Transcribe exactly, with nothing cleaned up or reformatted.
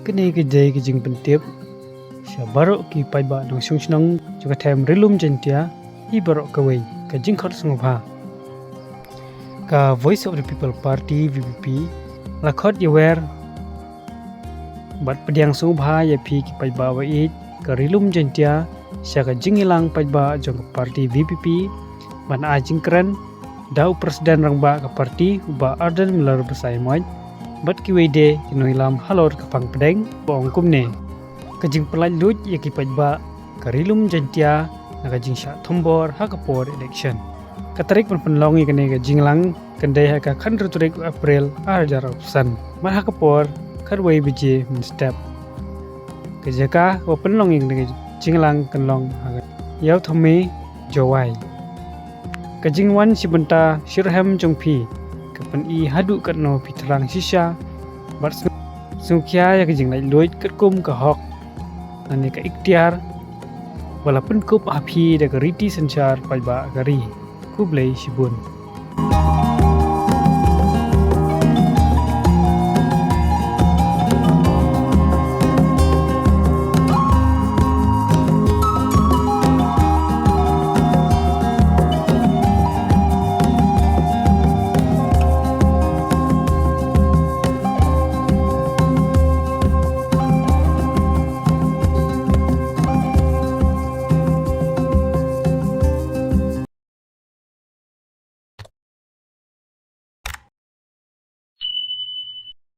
Kane ka dei ka jingpyntip sha baroh ki paidbah nongshong shnong jong ka them Ri Lum Jaiñtia hi baroh kawei, ka jingkhot sngewbha. Ka Voice of the People Party, V P P, la khot ïawer bad pdiang sngewbha ïa phi ki paidbah ba ïeit ka Ri Lum Jaiñtia sha ka jingïalang paidbah jong ka party V P P ban ai jingkren da u President Rangbah ka party, u Bah Ardent Miller Basaiawmoit, bad kiwei de ki nongïalam halor ka phang pdeng, ba ong kumne: Ka jingpynlait luid ïa ki paidbah ka Ri Lum Jaiñtia na ka jingshah thombor ha ka por election. Ka tarik ban pynlong ïa kane ka jingïalang kan dei ha ka khathynriew tarik u April ar hajar arphew san, bad ha ka por khatwei baje mynstep. Ka jaka ba pynlong ïa kane ka jingïalang kan long ha ka Ïawthame, Jowai. Ka jingwan shi bynta shi rhem jong phi ka pyni haduh katno phi thrang shisha bad sngewkhia ïa ka jinglait luid katkum ka hok lane ka iktiar ba la pynkup ha phi da ka riti synshar paidbah ka ri. Khublei shibun.